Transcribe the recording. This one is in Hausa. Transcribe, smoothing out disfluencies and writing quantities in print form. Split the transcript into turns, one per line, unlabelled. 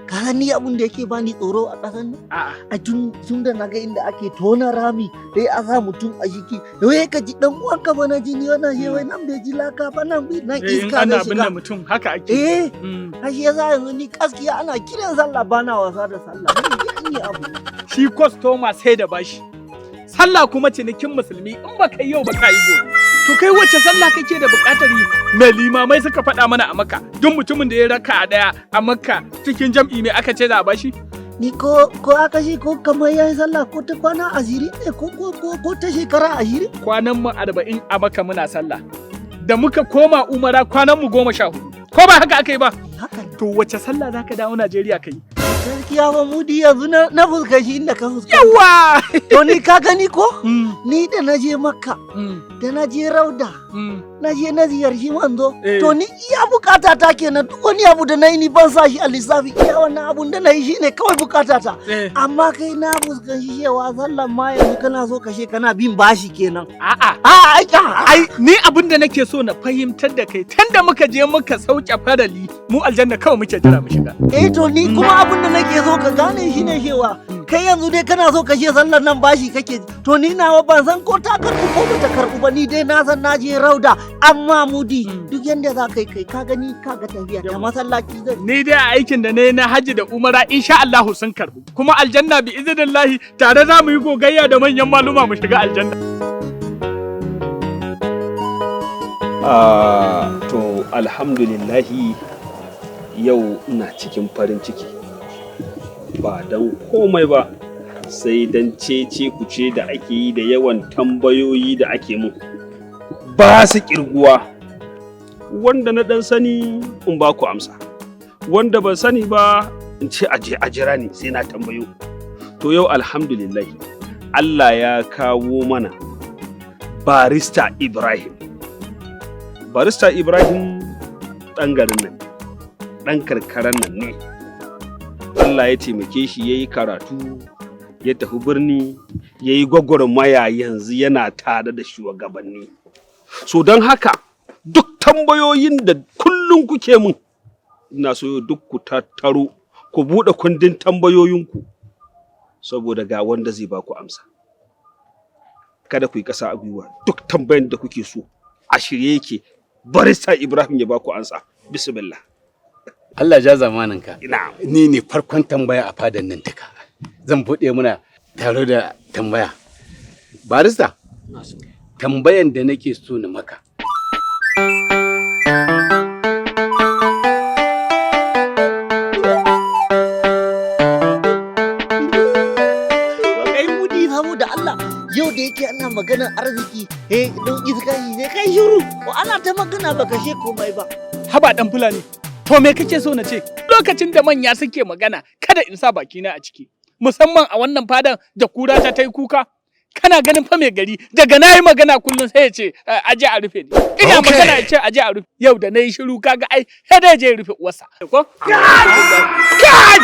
Ka san ni abun da yake bani tsoro a ƙasar nan?
A'a.
A tun da naga inda ake tona rami dai a sa mutum a jiki. Wai ka ji dan uwanka ba na jini wannan shi, wai nan bai ji laka ba, nan bai nan
Eh, in
iska
ana
zai
binne
shiga.
mutum haka ake.
Eh, shi yasa yanzu ni gaskiya ana kiran sallah bana wasa da sallah. Ni ji an yi abu.
Shi kwastoma sai da bashi. Sallah kuma cinikin musulmi, in ba kai yau ba ka yi gobe. To kai, wacce sallah kake da buƙatar yi? Mai limamai suka faɗa mana a Makka? Duk mutumin da ya raka a ɗaya a Makka cikin jam'i, mai aka ce za a bashi?
Ni ko aka shi ko kamar yayi sallah ko ta kwana 20 ne ko ta shekara 20.
Kwanan mu 40 a Makka muna sallah. Da muka koma umara, kwanan mu 14. Ko ba haka aka yi ba?
Haka ne.
To wace sallah za ka dawo Najeriya ka yi?
Gaskiya ba mudi, yanzu na fuskashi inda ka fuskanta.
Yawa!
To ni ka gani ko? Ni da na je Makka, da na je Rauda, na je na ziyarci manzo. To ni iya bukata ta kenan. Duk wani abu da na yi, ni ban sa shi a lissafi. Iya wannan abun da na yi shine kawai bukata ta. Amma kai na fuskanci cewa sallan ma yanzu kana so kashe kana bin bashi kenan.
A'a.
A ai
Ai ni abin da nake so na fahimtar da kai, tunda muka je muka sauke farali, mu aljanna kawai muke jira mu shiga.
Eh, to ni kuma abin da nake so ka gane shine cewa kai yanzu dai kana so kashe sallar nan bashi kake. To ni nawa ban san ko ta karbu ko bata karbu ba. Ni dai na san na je Rauda, amma mudi, duk yanda za ka yi, kai ka gani, ka ga tafiya ta masallaci zai
Ni dai a aikin da na yi na hajji da umara, insha Allah sun karbu. Kuma aljanna bi iznillahi tare za mu yi gogayya da manyan maluma mu shiga aljanna.
Ah, to alhamdulillahi, yau ina cikin farin ciki ba don komai ba sai don cece kuce da ake yi da yawan tambayoyi da ake mun, ba su kirguwa. Wanda na dan sani in ba ku amsa, wanda ban sani ba in ce aje a jira ni sai na tambayo. To yau alhamdulillahi Allah ya kawo mana Barista Ibrahim. Barista Ibrahim ɗan garin nan, ɗan karkaran nan ne. Allah ya taimake shi ya yi karatu, ya tafi birni ya yi gwagwarmaya, yanzu yana tare da shugabanni. So don haka duk tambayoyin da kullum kuke mun, ina so duk ku tattaro ku buɗe kundin tambayoyinku, saboda ga wanda zai ba ku amsa. Kada ku yi ƙasa a gwiwa, duk tambayan da kuke so a shirye yake Barista Ibrahim ya ba ku ansa. Bismillah.
Allah ja zamaninka.
Ina.
Ni ne farkon tambaya a fadan nan duka. Zan buɗe muna tare da tambaya. Barista, tambayan da nake so na maka.
Kai mudi, saboda Allah, yau da yake ana maganar arziki, eh, don iska sai kai shiru ko ana ta magana baka she komai ba.
Haba dan Fulani, to me kake so na ce? Lokacin da manya suke magana, kada in sa bakina a ciki. Musamman a wannan fadan da kura ta ta yi kuka. Kana ganin fa mai gari daga na yi magana kullum sai ya ce, "Eh, aje a rufe ni." Ina magana ya ce aje a rufe. Yau da na yi shiru, kaga ai sai dai je ya rufe uwarsa. Ko? Kai! Kai!